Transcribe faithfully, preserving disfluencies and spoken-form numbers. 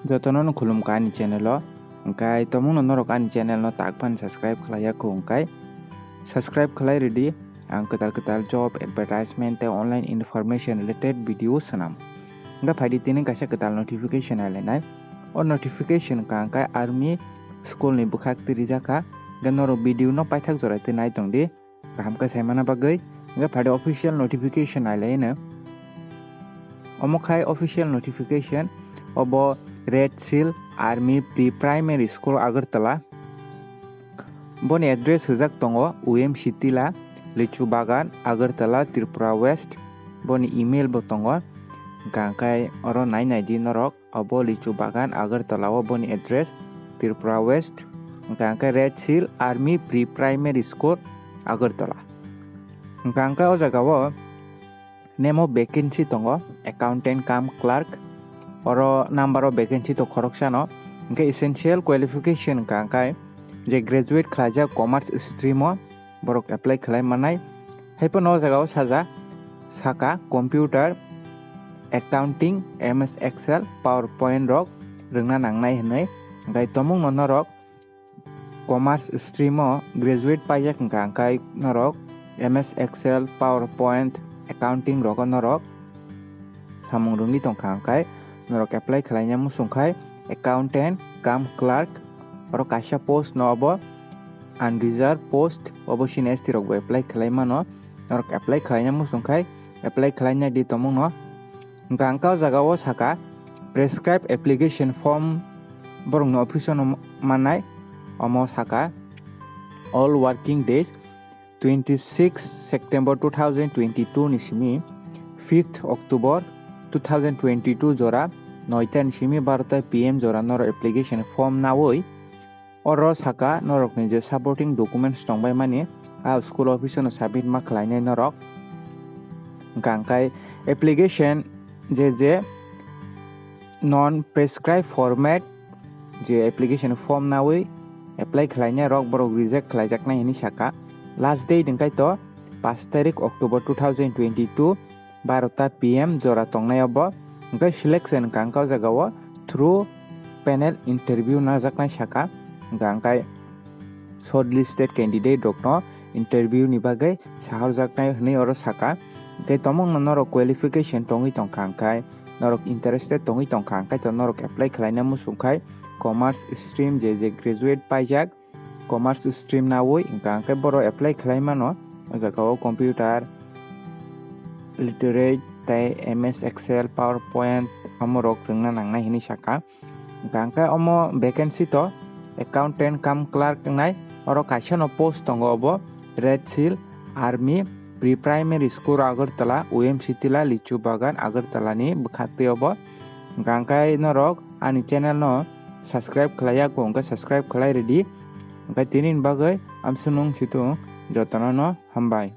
Jotono no khulumkha ani channel o. Hwnkhe tomungno norok ani channel no tak phano subscribe khlaiya kho hwnkhe subscribe khlai rwdi. Ang kwtal kwtal job advertisement tei online information related video swnam. Hwnkhe phaidi tini kaisa kwtal notification nailainai. O notification hwnkha hwnkhe army school ni bwkhak twi rijak kha. Hwnkhe norok video no paithak jora twi nai tongdi. Kaham khe saimana bagwi hwnkhe phaidi official notification nailaino. Omo khai official notification obo Red Seal Army Pre-Primary School Agartala. Boni address hwjak tongo U M City la, Lichu Bagan, Agartala, Tripura West. Boni email bo tongo. Hwnkha hwnkhe oro nai naidi norok. Obo Lichu Bagan, Agartala o boni address, Tripura West. Hwnkha hwnkhe Red Seal Army Pre-Primary School, Agartala. Hwnkha hwnkhe o jaga o name o vacancy tongo, accountant cum clerk. Oro number o vacancy to khoroksano. Hwnkhe essential qualification hwnkha hwnkhe je graduate khlaijak commerce stream o, borok apply khlai mannai. Haiphano o jaga o sajak saka computer, accounting, M S Excel, PowerPoint rok rwngna nangnai hwnwi. Hwnkhe tomungno norok commerce stream o graduate paijak hwnkha hwnkhe norok M S Excel, PowerPoint, accounting rogo norok samung rwngwi tongkha hwnkhe norok apply khlaina muchung khai accountant cum clerk, oro kaisa post no obo unreserved post, obo C N S T rok bo apply khlai mano. Norok apply khlaina muchung khai apply khlaina di tomungno. Hwnkha hwnkhe o jaga o saka prescribed application form borokni office o no mannai, omo saka all working days twenty six September two thousand twenty two ni simi fifth October two thousand twenty two jora noita ni simi barota P M jora norok application form nawi. Oro saka norokni je supporting documents tongbai mani, a school office no submit ma khlainai norok. Hwnkha hwnkhe application je je non prescribed format je application form nawi apply khlainai rok borok reject khlaijaknai hwnwi saka. Last date hwnkhe to pash tarik October two thousand twenty two, barota P M jora tongnai obo. Hwnkhe selection hwnkha hwnkhe o jaga o through panel interview najaknai saka. Hwnkha hwnkhe shortlisted candidate rokno interview ni bagwi sahorjaknai hwnwi oro saka. Hwnkhe tomungno norok qualification tongwi tongkha hwnkhe, norok interested tongwi tongkha hwnkhe to norok apply khlaina muchung khai commerce stream je je graduate paijak, commerce stream nawi hwnkha hwnkhe borok apply khlai mano. O jaga o computer literate tei M S Excel, PowerPoint omo rok rwngna nangnai hwnwi saka. Hwnkha hwnkhe omo vacancy to accountant cum clerk wngnai, oro kaisa no post tongo obo Red Seal Army Pre-Primary School Agartala, U M City la Lichu Bagan Agartala ni bwkhak twi obo. Hwnkha hwnkhe norok ani channel no subscribe khlaiya kho hwnkhe subscribe khlai rwdi. Hwnkhe tini ni bagwi amswnung situng jotono no hambai.